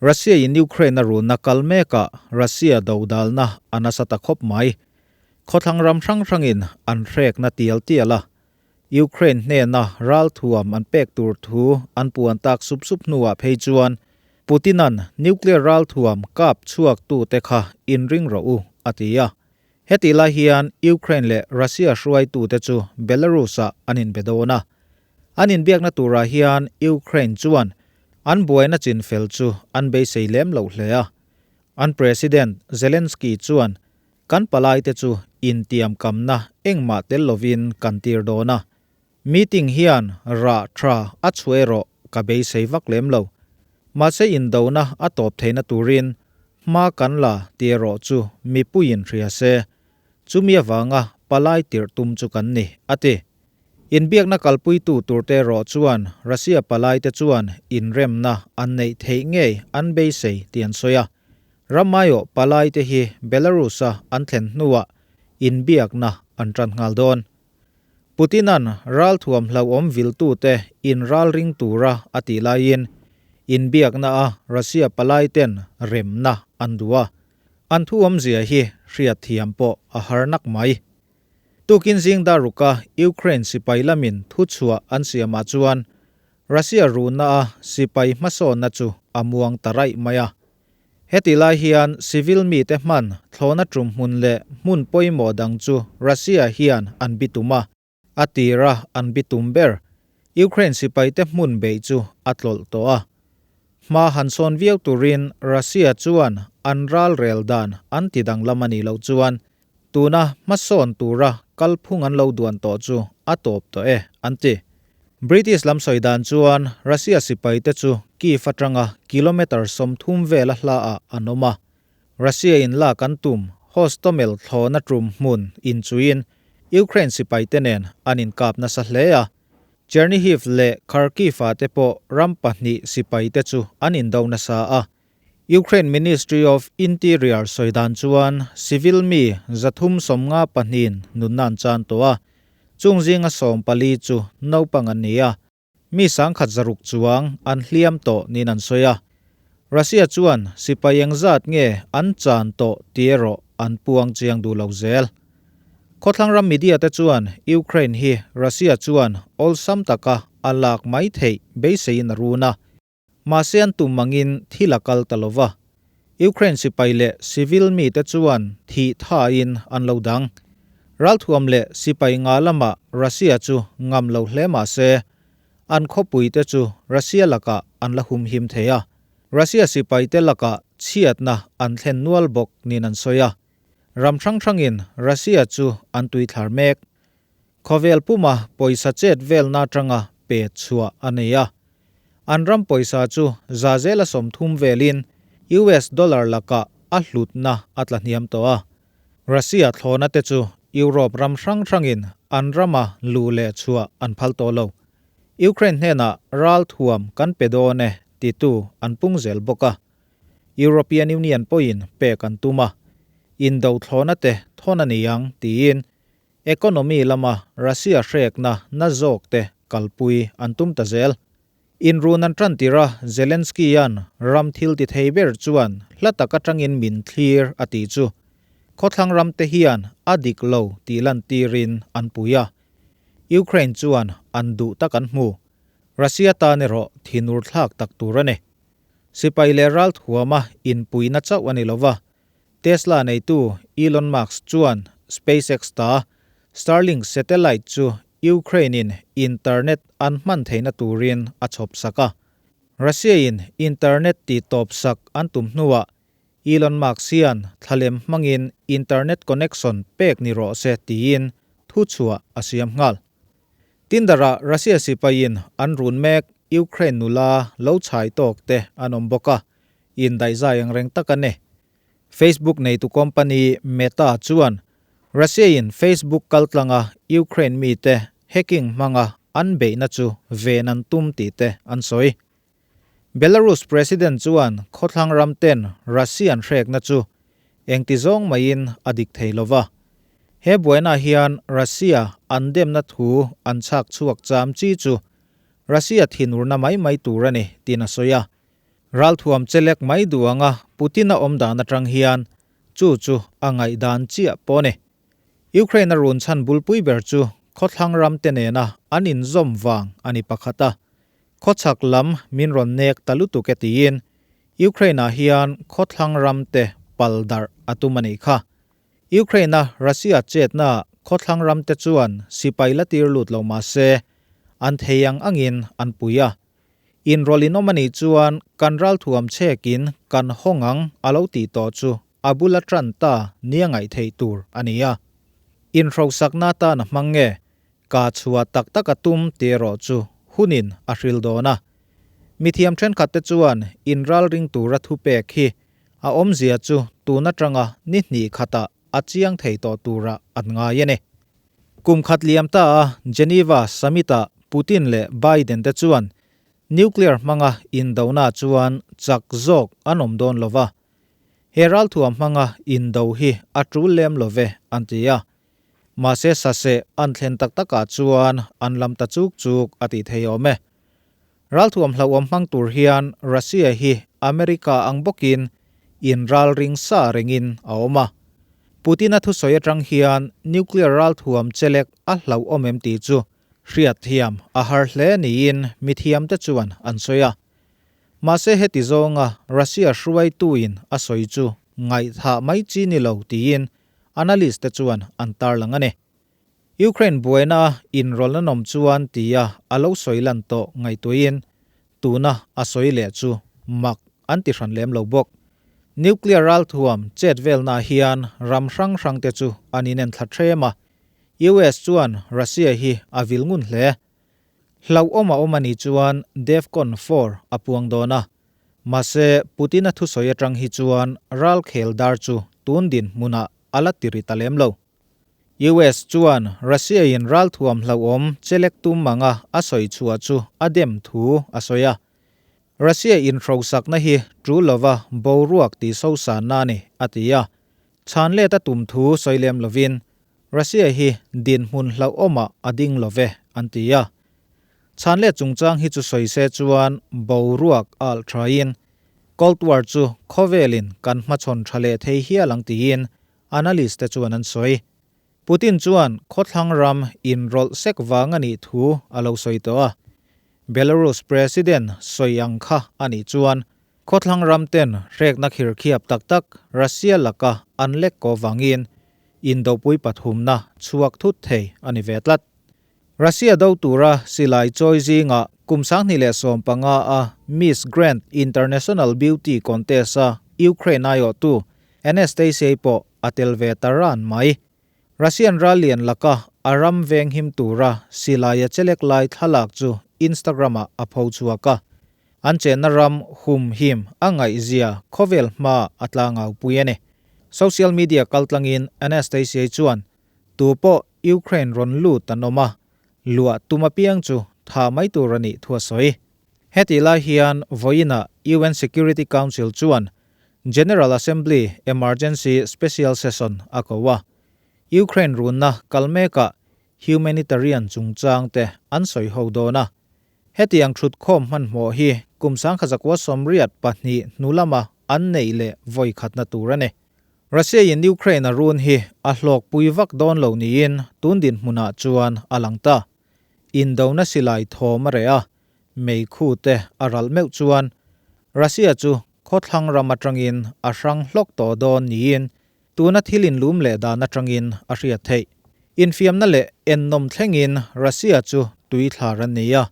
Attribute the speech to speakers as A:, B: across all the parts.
A: Russia in Ukraine a runna kal mekah Russia dodalna a nasa ta khawp mai. Khawthlang ram hrang hrangin an hrekna tial tial a, Ukraine hnena ralthuam an pek tur thu an puan tak sup sup hnuah phei chuan Putin-a'n nuclear ralthuam kap chhuak tute kha inring rawh u a ti a. Hetih lai hian Ukraine leh Russia hruaitute chu Belarus-ah an inbe dawn a. An inbiakna turah hian Ukraine chuan an buaina chinfel chu an beisei lem loh hle a. An President Zelensky chuan, Kan palaite chu intiamkamna engmah tel lovin kan tir dawn a. Meeting hian rah tha a chhuah erawh ka beisei vak lem lo. Mahse indona a tawp theihna turin hma kan la ti erawh chu mipuiin hria se, chumi avanga palai tirh tum chu kan ni, a ti. Inbiakna kalpuitu turte erawh chuan Russia palaite chuan inremna an neih theih ngei an beisei tih an sawi a. Ramaiawh palaite hi Belarus-a an thlen hnuah inbiakna an tan nghal dawn. Putin-a'n ralthuam hlauhawm viltute inralring tura a tih laiin inbiakna-a Russia palaiten remna an duh a. An thuawmzia hi hriatthiam pawh a har nak mai. Tukin zing daruka Ukraine sipai lamin thuchhuah an siamah chuan Russia ruhna a sipai hmasawnna chu a muang ta raih mai a. Heti lai hian civil mite hman thlawhna tum hmun leh hmun pawimawh dang chu Russia hian an bitum a, a tira an bitum ber Ukraine sipaite hmun beih chu a tlawlh tawh a. Hma han sawn viau turin Russia chuan an ralrel dan an ti danglam a nih loh chuan Tuna hmasawn tura kalphung an lo duan tawh chu a tawp tawh e, an ti. British lam sawi dan chuan Russia sipaite chu Kyiv atanga kilometre 30 vela hlaah an awm a. Russia in lak an tum Hostomel thlawhna tum hmun inchuiin Ukraine sipaite nen an inkap nasa hle a. Chernihiv leh Kharkiv-ah te pawh ram pahnih sipaite chu an indo nasa a. Ukraine Ministry of Interior sawi dan chuan civil mi 352 nunna an chan tawh a, chung zinga 14 chu naupang an ni a, mi 160 chuang an hliam tawh niin an sawi a. Russia chuan sipai engzat nge an chan tawh tih erawh an puang chiang duh lo zel. Khawthlang ram media te chuan Ukraine hi Russia chuan awlsam taka a lak mai theih beiseiin a run a. Mahse an tum angin thil a kal ta lo va. Ukraine sipai leh civil mite chuan thih thain an lo dang. Ralthuam leh sipai nga lamah Russia chu ngam lo hle mah se, an khawpuite chu Russia lakah an la humhim thei a. Russia sipaite lakah chhiatna an thlen nual bawk niin an sawi a. Ram hrang hrangin Russia chu an tuithlar mek. Khawvel puma pawisa chet velna atanga pe chhuah a nei a. An ram pawisa chu za zela 30 velin US dollar lakah a hlutna a tla hniam tawh a. Russia thlawhna te chu Europe ram hrang hrangin an rama luh leh chhuah an phal tawh lo. Ukraine hnenah ral thuam kan pe dawn e titu an pung zel bawk a. European Union pawhin pek an tum a. Indo thlawhna te thawn a ni ang tiin Economy lama Russia hrekna na zawk te kalpui an tum ta zel. Inrun an tan tir a, Zelensky-a'n ram thil ti thei ber chuan hla tak atangin min thlir a tih chu khawthlang ram te hian a dik lo tih lantirin an pui a. Ukraine chuan an duh tak an hmu. Russia tan erawh thinur thlak tak tur a ni. Sipai leh ralthuama inpuina chauh a ni lova, Tesla neitu Elon Musk chuan SpaceX ta Starlink satellite chu Ukraine-in internet an hman theihna turin a chhawp sak a. Russia-in internet tihtawp sak an tum hnuah Elon Musk hian thlalem hmangin internet connection pek ni rawh se tiin thuchhuah a siam nghal. Tinder-ah Russia sipaiin an run mek Ukraine nula lo chhai tawk te an awm bawk a, indaihzai ang reng tak a ni. Facebook neitu company Meta chuan Russia-in Facebook kaltlanga Ukraine mite hacking hmanga an beihna chu ven an tum tih te an sawi. Belarus President chuan khawthlang ram ten Russia an hrekna chu engti zawng maiin a dik thei lova. He buaina hian Russia an demna thu an chhak chhuak cham chi chu Russia thinurna mai mai tur a ni tiin a sawi a. Ralthuam chelek mai duh anga Putin-a awm dan atang hian chu chu a ngaihdan chiah pawh a ni. Ukraine-a run chhan bulpui ber chu khawthlang ram te nena an inzawm vang a ni pakhat a. Khawchhak lam min rawn nek ta lutuk e tiin Ukraine-ah hian khawthlang ram te pal darh a tum a nih kha. Ukraine-a Russia chetnaah khawthlang ram te chuan sipai la tir lut lo mah se an thei ang angin an pui a. Inrawlh in awm a nih chuan kan ralthuam chhekin kan hawng ang a lo tih tawh chu a bula tan ta nia ngaih theih tur a ni a. Inhrosakna atan a hmang nge? Ka chhuah tak tak a tum tih erawh chu hunin a hril dawn a. Mithiam thenkhat te chuan inralring tura thupek hi a awmzia chu tun atanga ni hnih khatah a chiang thei tawh turah an ngai a ni. Kum khat liam ta a Geneva Summit-ah Putin leh Biden te chuan nuclear hmanga indona chuan chak zawk an awm dawn lo va, he ralthuam hmanga indo hi a tul lem lo ve an ti a. Mahse saseh an thlen tak takah chuan an lam ta chuk chuk a tih thei awm e. Ralthuam hlauhawm hmang tur hian Russia hi America ang bawkin inralring sa rengin a awm a. Putin-a thusawi atang hian nuclear ralthuam chelek a hlauhawm em tih chu hriatthiam a har hle niin mithiamte chuan an sawi a. Mahse heti zawnga Russia hruaituin a sawi chu ngaihthah mai chi ni lo tiin analyst te chuan an tarlang a ni. Ukraine buaina a inrawlh an awm chuan tia a lo sawi lan tawh ngaihtuahin tuna a sawi leh chu mak an ti hran lem lo bawk. Nuclear ralthuam chet velnaah hian ram hrang hrang te chu an inenthla threm a, US chuan Russia hi a vil ngun hle. Hlauhawm a awm a nih chuan Defcon 4 a puang dawn a, mahse Putin-a thusawi atang hi chuan ralkhel dar chu tun dinhmunah a la ti ri ta lem lo. US chuan Russia-in ralthuam hlauhawm chelek tum anga a sawi chhuah chu a dem thu a sawi a. Russia inhrosakna hi tul lova boruak tih sosanna a ni, a ti a. Chhan let a tum thu sawi lem lovin Russia hi dinhmun hlauhawmah a ding lo ve, an ti a. Chhan let chungchang hi chu sawi se chuan boruak a alh thain Cold War chu khawvelin kan hmachhawn tha leh thei hial ang tiin Analyst te chuan an sawi. Putin chuan khawthlang ram inrawlh sek vang a nih thu a lo sawi tawh a. Belarus President sawi ang kha a nih chuan khawthlang ram ten hrekna khirkhiap tak tak Russia laka an lek kaw vangin indopui pathumna chhuak thut thei a ni ve tlat. Russia do tura silai chawi zingah kum 2015 a Miss Grand International Beauty Contest a Ukraine aiawhtu Anastasia pawh a tel ve ta ran mai. Russian rallian laka a ram venghim tura silai a chelek lai thlalak chu Instagram-ah a pho chhuak a. An chenna ram humhim a ngaihzia khawvel hma a tlangaupui a ni. Social media kaltlangin Anastasia chuan Tu pawh Ukraine rawn lut an awm a, luah tum apiang chu tha mai tur a nih thu a sawi. Hetih lai hian vawiinah UN Security Council chuan General Assembly Emergency Special Session a ko a, Ukraine runna kal mekah humanitarian chungchang te an sawi ho dawn a. Hetiang thutkhawm hmanhmawh hi kum 1982 hnu lama an neih leh vawi khatna tur a ni. Russia-in Ukraine a run hi a hlawkpui vak dawn lo niin tun dinhmunah chuan a lang ta. Indona silai thawm a reh a, meikhu te a ralh meuh chuan Russia chu khawthlang ram atangin a hrang hlawk tawh dawn niin tuna thil inlum leh dan atangin a hriat theih. Infiamna leh ennawm thlengin Russia chu tuithlar an nei a,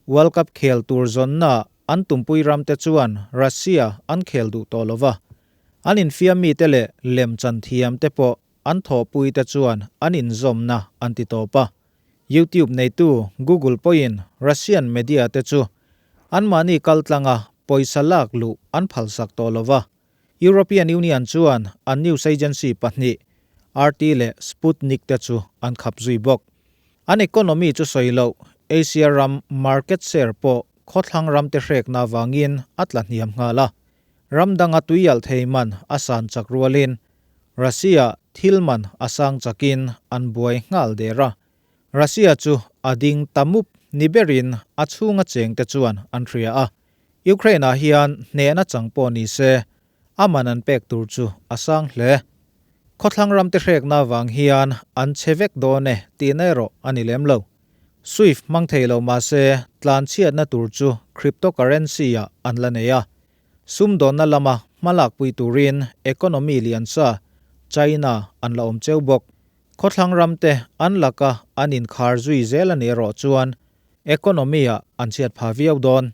A: World Cup khel tur zawnnaah an tumpui ramte chuan Russia an khel duh tawh lo va, An infiam mite leh lemchan thiam te pawh an thawhpui te chuan an inzawmna an ti tawp a. YouTube neitu Google pawhin Russian media te chu anmahni kaltlanga pawisa lak luh an phalsak tawh lo va. European Union chuan an news agency pahnih RT leh Sputnik te chu an khap zui bawk. An economy chu sawi loh, Asia ram market share pawh khawthlang ram te hrekna avangin a tla hniam nghal a. Ram danga tuialh thei man a san chak rualin Russia thil man a sang chakin an buai nghal der a. Russia chu a ding ta mup ni berin a chhunga chengte chuan an hria a. Ukraine-ah hian hnehna chang pawh ni se, a man an pek tur chu a sang hle. Khawthlang ramte hrekna avang hian an che vek dawn e tihna erawh a ni lem lo. Swift hmang thei lo mah se tlanchhiatna tur chu cryptocurrency-ah an la nei a. Sumdawnna lama hmalakpui turin economy lian sa China an la awm cheu bawk. Khawthlang ramte an laka an inkhar zui zel a nih erawh chuan economy-ah an chhiat pha viau dawn.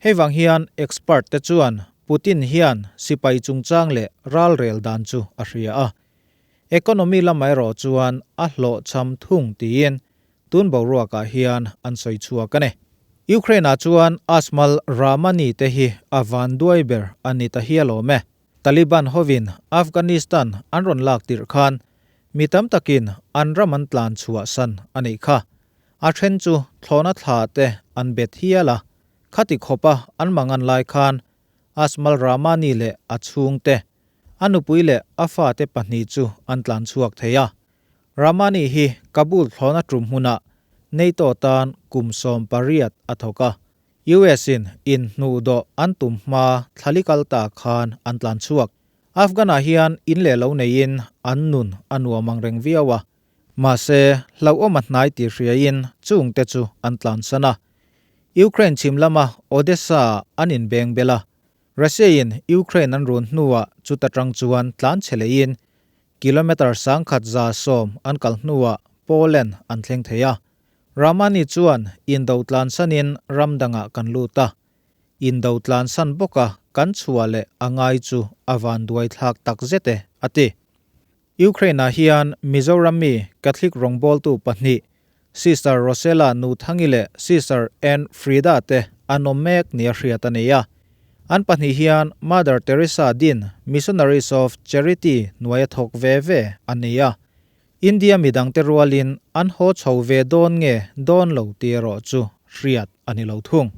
A: Hei vang hian expert te chuan Putin hian sipai chungchang leh ralrel dan chu a hria a. Economy lamah erawh chuan a hlawhchham thung tiin tun boruakah hian an sawi chhuak a ni. Ukraine-ah chuan Asmal Rahmani te hi a vanduai ber a ni ta hial awm e. Taliban hovin Afghanistan an rawn lak tirh khan mi tam takin an ram an tlan chhuahsan a nih kha. A then chu thlawhna thla te an bet hial a, khati khawpa an mangan lai khan Asmal Rahmani leh a chhungte, a nupui leh a fate pahnih chu an tlan chhuak thei a. Rahmani hi Kabul thlawhna tum hmunah NATO tan kum 18 a thawk a, US in inhnuhdawh an tum hma thlali kal ta khan an tlan chhuak. Afghan-ah hian in leh lo neiin an nun a nuam ang reng viau a, Mahse, hlauhawm a hnai tih hriain chungte chu an tlansan a. Ukraine chhim lama Odessa-ah an inbeng bel a. Russia-in Ukraine an run hnuah chuta tang chuan tlan chhe lehin kilometre 1110 an kal hnuah Poland an thleng thei a. Ramani chuan indo tlansanin ram dangah kan lut a. Indo tlansan bawka kan chhuah leh a ngai chu a vanduai thlak takzet e, a ti. Ukraine-ah hian Mizoram mi Catholic rawngbawltu pahnih, Sister Rosella Nuthangi leh Sister Ann Frida te an awm mek nia hriat a ni a. An pahnih hian Mother Teresa din Missionaries of Charity hnuaia thawk ve ve an ni a. India midangte rualin an haw chho ve dawn nge dawn lo tih erawh chu hriat a ni lo thung.